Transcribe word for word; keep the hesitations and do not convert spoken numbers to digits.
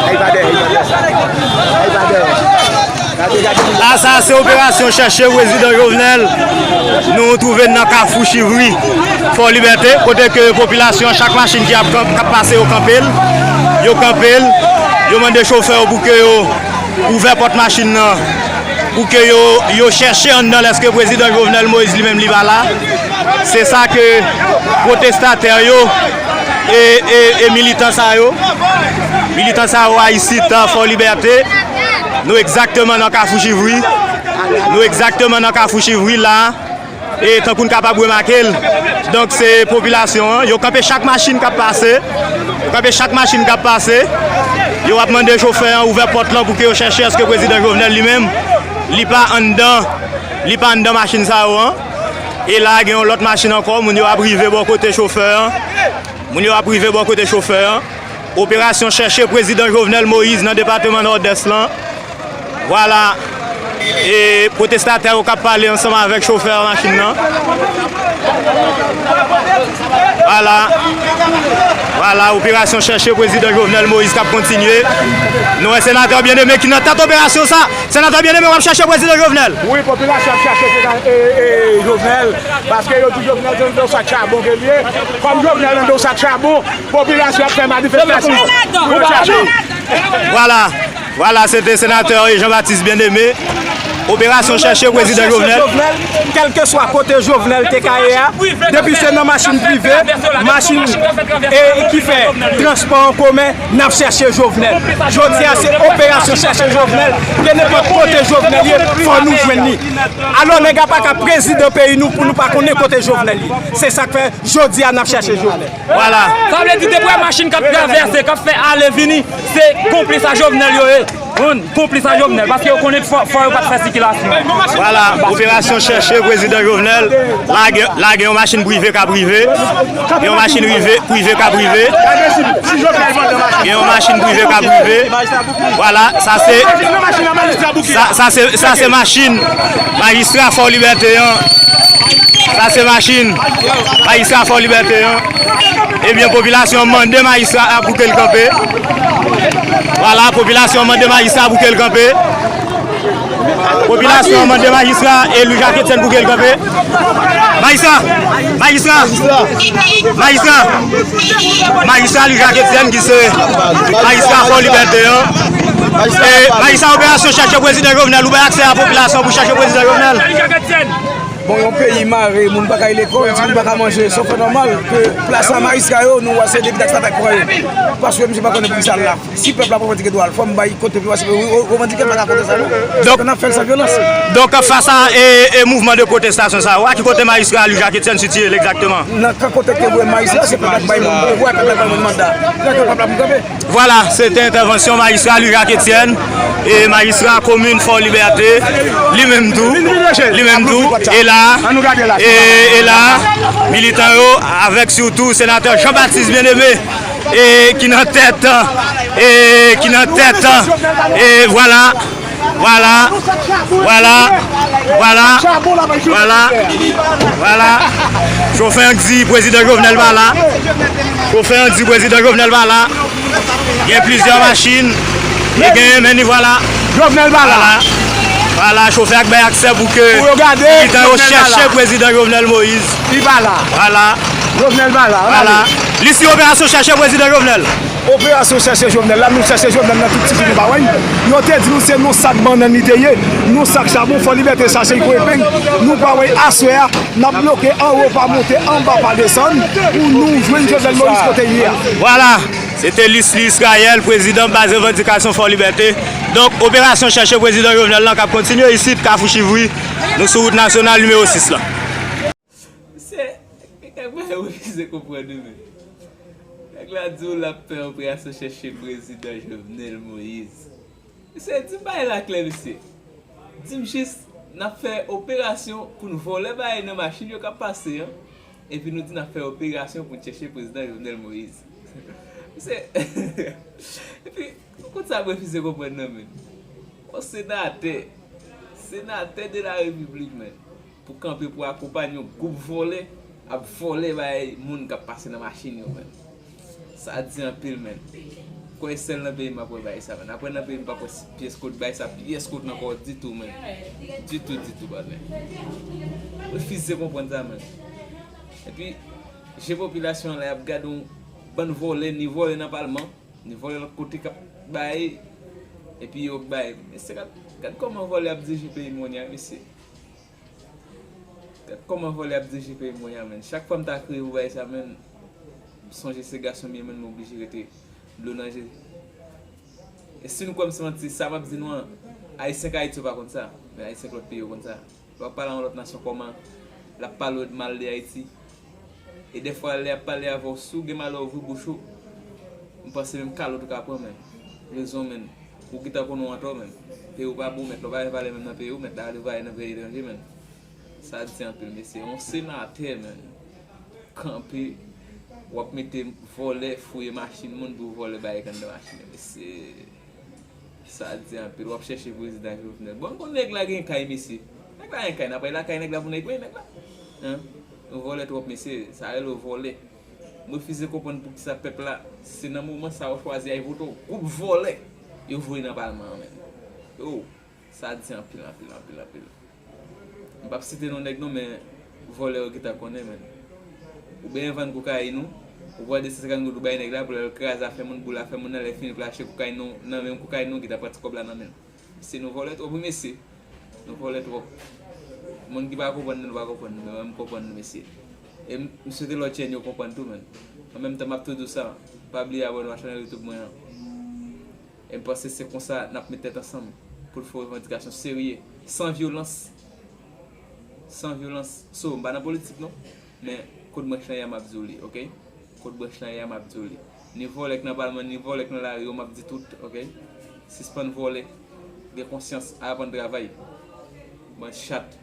Ay, pa dèyè, ay, pa dèyè. Ay, pa dèyè. Gade, gade. La, sa se operasyon chèche prezidan Jovenel. Nou twouve n nan Kafou Chivri, Fò Libète, kote ke popilasyon, chak machin ki ap, k ap pase, yo kanpe l. Yo kanpe l. Yo mande chofè yo pou ke yo ouvè pòt machin nan, pou ke yo, yo chèche anndan lèske prezidan Jovenel Moïse li menm li pa la. Se sa ke pwotestatè yo e, e, e militan sa yo, militan sa yo a isit, Fò Libète. Nou egzakteman nan Kafou Chivri. Nou egzakteman nan Kafou Chivri la. E tankou n kapab remake l, donk, se popilasyon an, yo kanpe chak machin k ap pase. Yo kanpe chak machin k ap pase. Yo ap mande chofè an ouvè pòt lan pou ke yo chèche èske prezidan Jovenel li menm, li pa anndan, li pa anndan machin sa yo an. E la, gen yon lòt machin ankò, moun yo ap rive bò kote chofè an. Moun yo ap rive bò kote chofè an. Operasyon chèche prezidan Jovenel Moïse nan depatman Nòdès lan. Vwala. E pwotestatè yo k ap pale ansanm avèk chofè machin nan. Vwala. Vwala, operasyon chèche prezidan Jovenel Moïse k ap kontinye. Nou wè senatè Bien-Aimé ki nan tèt operasyon sa. Senatè Bien-Aimé, w ap chèche prezidan Jovenel. Wi, popilasyon ap chèche sena-, e, e, Jovenel, paske yo di Jovenel se nan yon sak chabon ke l ye. Kòm Jovenel nan yon sak chabon, popilasyon ap fè manifestasyon pou l chache. Vwala, vwala, se te senatè Jean Baptiste Bien-Aimé. Operasyon chèche prezidan Jovenel. Kèlkeswa kote Jovenel te ka ye a, depi se nan machin prive, machin, e, ki fè transpò an komen, n ap chèche Jovenel. Jodi a, se operasyon chèche Jovenel. Ke nenpòt kote Jovenel ye, fò nou jwenn li. Alò, nèg la pa ka prezidan peyi nou pou nou pa konnen kote Jovenel ye. Se sa k fè, jodi a, n ap chèche Jovenel. Vwala. Sa vle di, depi w wè machin k ap travèse, k ap fè ale vini, se konplis a Jovenel yo ye. Konplis a Jovenel, paske yo konnen fò, fò yo pa t fè sikilasyon. Vwala, operasyon chèche prezidan Jovenel. La gen, la gen yon machin prive k ap rive. Gen yon machin rive, prive k ap rive. Gen yon machin prive k ap rive. Vwala, sa se, sa, sa se, sa se machin majistra Fò Libète an. Sa se machin majistra Fò Libète an. Ebyen, popilasyon an mande majistra a pou ke l kanpe. Vwala, popilasyon an mande majistra pou ke l kanpe. Popilasyon an mande majistra e Louis Jacques Etienne pou ke l kanpe. Majistra! Majistra! Majistra! Majistra Louis Jacques Etienne ki se majistra Fò Libète an. E majistra, operasyon chèche prezidan Jovenel, ou bay aksè a popilasyon pou chèche prezidan Jovenel? Bon, yon peyi mare, moun pa ka al lekòl, timoun pa ka manje, se yon fè nòmal ke plas a majistra yo, nou wè se depi tax atak pran yo. Paske misye pa konnen poukisa l la. Si pèp la revandike dwa l, fò m bay kote pou yo, paske revandike pa ka kote sa non. Donk, n ap fè l san vyolans. Donk, fas a, e, e mouvman de pwotestasyon sa yo, a ki kote majistra Louis Jacques Etienne sitiye l egzakteman? Nan kan kote ke voye majistra, se pèp la ki bay moun pouvwa, pèp la ki bay moun manda. Lè ke pèp la pou kanpe. Vwala, se te entèvansyon majistra Louis Jacques Etienne, e majistra komin Fò Libète, li menm tou, li menm tou, e la, e, e la, militan yo, avèk sitou senatè Jean Baptiste Bien-Aimé, e ki nan tèt, e ki nan tèt, e vwala, vwala, vwala, vwala, vwala, vwala. Chofè an di prezidan Jovenel pa la. Chofè an di prezidan Jovenel pa la. Gen plizyè machin. E gen, men ni vwala. Jovenel pa la. Vwala. Vwala, chofè a k bay aksè pou ke militan yo chèche prezidan Jovenel Moïse. Li pa la. Vwala. Jovenel pa la. Vwala. Li si operasyon chèche prezidan Jovenel. Operasyon chèche Jovenel la, nou chèche Jovenel nan tout ti tou nou pa wè l. Yo te di nou se nan sak bannann li te ye, nan sak chabon, Fò Libète chache l kou epeng. Nou pa wè l. Aswè a, n ap bloke anwo pa monte, anba pa desann, pou nou jwenn Jovenel Moïse kote l ye a. Vwala, se te Lisly Israël, prezidan baz revandikasyon Fò Libète. Donk, operasyon chèche prezidan Jovenel lan k ap kontinye isit, Kafou Chivri. Nou sou wout nasyonal nimewo sis lan. Misye, gen kèk bagay ou refize konprann wi, men. Nèg la di w l ap fè operasyon chèche prezidan Jovenel Moïse. Misye, di m bagay la klè, misye. Di m jis, n ap fè operasyon pou n vòlè bagay nan machin yo k ap pase an, epi nou di n ap fè operasyon pou n chèche prezidan Jovenel Moïse. Misye, epi, ou konn sa m refize konprann nan, men. Yon senatè, senatè de la repiblik, men. Pou kanpe pou akonpanye yon gwoup vòlè, ap vòlè bay moun k ap pase nan machin yo, men. Sa di anpil, men. Kwè sèl nan peyi m ap wè bagay sa, menn. Apre nan peyi m pa kwè pyès kot bagay sa, pyès kot nan kò ditou, menn. Ditou, ditou, baz, menn. Refize konprann sa, menn. Epi, je popilasyon an la, y ap gade yon bann vòlè, ni vòlè nan palman, ni vòlè lòt kote k ap bay, epi yo k bay. Mesye, gad, gad kòman vòlè ap dirije peyi m kounye a, mesye. Gad kòman vòlè ap dirije peyi m kounye a, menn. Chak fwa m ta kriye pou bagay sa, menn, m sonje se gason m ye, menn, m oblije rete dlo nan je. E si nou kwè m se manti, sa m ap di nou an, Ayisyen k Ayiti yo pa konn sa, men Ayisyen k lòt peyi yo konn sa. Lè w ap pale a yon lòt nasyon kòman l ap pale w mal de Ayiti, e dèfwa lè y ap pale avè w, si w gen malè ouvri bouch ou, m panse menm kalòt ou ka pran, menn. Rezon, menn. Ou gentan konnen w antò, menn. Peyi w pa bon, mèt, lè w pa gen valè menm nan peyi w, mèt, la ale vale nan peyi etranje, menn. Sa di anpil, mesye. Yon senatè, menn, kanpe, w ap mete vòlè fouye machin moun pou vòlè bay anndan machin yo, mesye. Sa di anpil, w ap chèche prezidan Jovenel. Bon, m konn nèg la gen kay, mesye. Nèg la gen kay, n ap bay lakay nèg la pou nèg peye nèg la. Hein? Yon vòlè twòp, mesye. Sa rele w vòlè. M refize konprann poukisa pèp la, se nan moman sa yo chwazi al vote w. Gwoup vòlè yo voye nan palman an, menn. Yo, sa di anpil, anpil, anpil, anpil. M p ap site non nèg non, men vòlè yo gentan konnen, menn. Ou benyen vann kokayin ou, ou pran de san senkant goud ou bay nèg la pou l al kraze afè moun, boule afè moun nan, lè fini pou l achte kokayin nou, nan menm kokayin nou, gentan pran ti kòb la nan men l. Se nou vòlè twòp, wi, mesye. Nou vòlè twòp. Moun ki pa konprann nou, nou pa konprann nou, men mwen, m konprann nou, mesye. E m, m swete lòt jèn yo konprann tou, menn. An menm tan, m ap tou di w sa, pa bliye abòne a chanèl YouTube mwen an. E m panse se konsa n ap met tèt ansanm pou n fè yon revandikasyon serye, san vyolans. San vyolans. So, m pa nan politik non, men kot branch lan ye a m ap di w li, oke? Kot branch lan ye a m ap di w li. Ni vòlè k nan palman, ni vòlè k nan lari yo, m ap di tout, oke? Sispann vòlè, gen konsyans, al aprann travay. Bann chat.